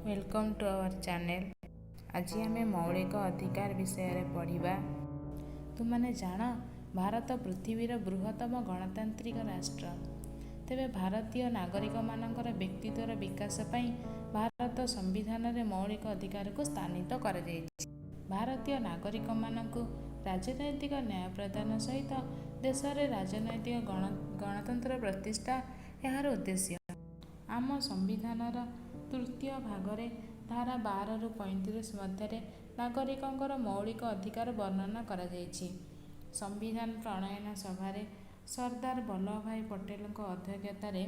Welcome to our channel. ଆଜି ଆମେ ମୌଳିକ ଅଧିକାର ବିଷୟରେ ପଢ଼ିବା। ତୁମେମାନେ ଜାଣ, ଭାରତ ପୃଥିବୀର ବୃହତ୍ତମ ଗଣତାନ୍ତ୍ରିକ ରାଷ୍ଟ୍ର। ତେବେ ଭାରତୀୟ ନାଗରିକମାନଙ୍କର ବ୍ୟକ୍ତିତ୍ୱର ବିକାଶ ପାଇଁ ଭାରତ ସମ୍ବିଧାନରେ ମୌଳିକ ଅଧିକାରକୁ ସ୍ଥାନିତ କରାଯାଇଛି। ଭାରତୀୟ ନାଗରିକମାନଙ୍କୁ ରାଜନୈତିକ ନ୍ୟାୟ ପ୍ରଦାନ ସହିତ ଦେଶରେ ରାଜନୈତିକ ଗଣତନ୍ତ୍ର ପ୍ରତିଷ୍ଠା ଏହାର ଉଦ୍ଦେଶ୍ୟ। ଆମ ସମ୍ବିଧାନର ତୃତୀୟ ଭାଗରେ ଧାରା 12ରୁ 35 ମଧ୍ୟରେ ନାଗରିକଙ୍କର ମୌଳିକ ଅଧିକାର ବର୍ଣ୍ଣନା କରାଯାଇଛି। ସମ୍ବିଧାନ ପ୍ରଣୟନ ସଭାରେ ସର୍ଦ୍ଦାର ବଲ୍ଲଭଭାଇ ପଟେଲଙ୍କ ଅଧ୍ୟକ୍ଷତାରେ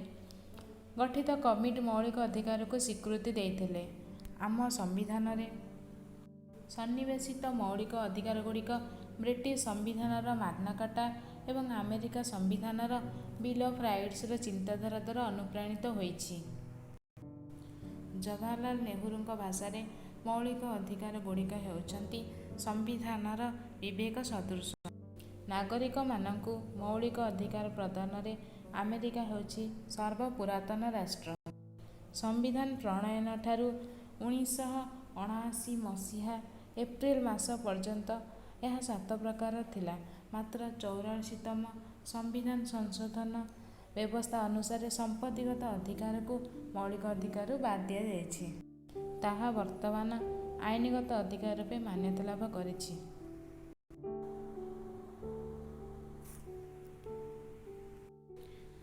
ଗଠିତ କମିଟି ମୌଳିକ ଅଧିକାରକୁ ସ୍ୱୀକୃତି ଦେଇଥିଲେ। ଆମ ସମ୍ବିଧାନରେ ସନ୍ନିବେଶିତ ମୌଳିକ ଅଧିକାରଗୁଡ଼ିକ ବ୍ରିଟିଶ ସମ୍ବିଧାନର ମାଗ୍ନାକାର୍ଟା ଏବଂ ଆମେରିକା ସମ୍ବିଧାନର ବିଲ୍ ଅଫ୍ ରାଇଟ୍ସର ଚିନ୍ତାଧାରା ଦ୍ୱାରା ଅନୁପ୍ରାଣିତ ହୋଇଛି। ଜବାହରଲାଲ ନେହେରୁଙ୍କ ଭାଷାରେ ମୌଳିକ ଅଧିକାରଗୁଡ଼ିକ ହେଉଛନ୍ତି ସମ୍ବିଧାନର ବିବେକ ସଦୃଶ। ନାଗରିକମାନଙ୍କୁ ମୌଳିକ ଅଧିକାର ପ୍ରଦାନରେ ଆମେରିକା ହେଉଛି ସର୍ବପୁରାତନ ରାଷ୍ଟ୍ର। ସମ୍ବିଧାନ ପ୍ରଣୟନଠାରୁ 1979 ମସିହା ଏପ୍ରିଲ ମାସ ପର୍ଯ୍ୟନ୍ତ ଏହା ସାତ ପ୍ରକାର ଥିଲା। ମାତ୍ର 44ତମ ସମ୍ବିଧାନ ସଂଶୋଧନ ବ୍ୟବସ୍ଥା ଅନୁସାରେ ସମ୍ପତ୍ତିଗତ ଅଧିକାରକୁ ମୌଳିକ ଅଧିକାରରୁ ବାଦ ଦିଆଯାଇଛି। ତାହା ବର୍ତ୍ତମାନ ଆଇନଗତ ଅଧିକାର ରୂପେ ମାନ୍ୟତା ଲାଭ କରିଛି।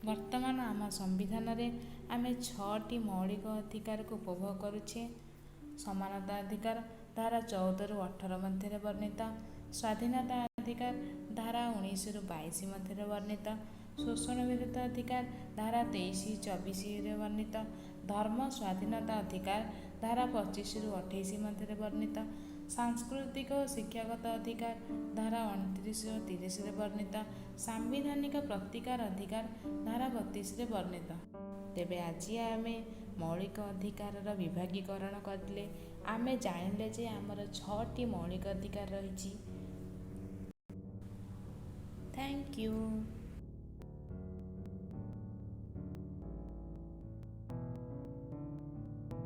ବର୍ତ୍ତମାନ ଆମ ସମ୍ବିଧାନରେ ଆମେ ଛଅଟି ମୌଳିକ ଅଧିକାରକୁ ଉପଭୋଗ କରୁଛେ। ସମାନତା ଅଧିକାର, ଧାରା 14ରୁ 18 ମଧ୍ୟରେ ବର୍ଣ୍ଣିତ। ସ୍ୱାଧୀନତା ଅଧିକାର, ଧାରା 19ରୁ 22 ମଧ୍ୟରେ ବର୍ଣ୍ଣିତ। ଶୋଷଣ ବିରୋଧୀ ଅଧିକାର, ଧାରା 23, 24ରେ ବର୍ଣ୍ଣିତ। ଧର୍ମ ସ୍ୱାଧୀନତା ଅଧିକାର, ଧାରା 25ରୁ 28 ମଧ୍ୟରେ ବର୍ଣ୍ଣିତ। ସାଂସ୍କୃତିକ ଓ ଶିକ୍ଷାଗତ ଅଧିକାର, ଧାରା 29 ଓ 30ରେ ବର୍ଣ୍ଣିତ। ସାମ୍ବିଧାନିକ ପ୍ରତିକାର ଅଧିକାର, ଧାରା 32ରେ ବର୍ଣ୍ଣିତ। ତେବେ ଆଜି ଆମେ ମୌଳିକ ଅଧିକାରର ବିଭାଗୀକରଣ କରିଲେ। ଆମେ ଜାଣିଲେ ଯେ ଆମର ଛଅଟି ମୌଳିକ ଅଧିକାର ରହିଛି। Thank you.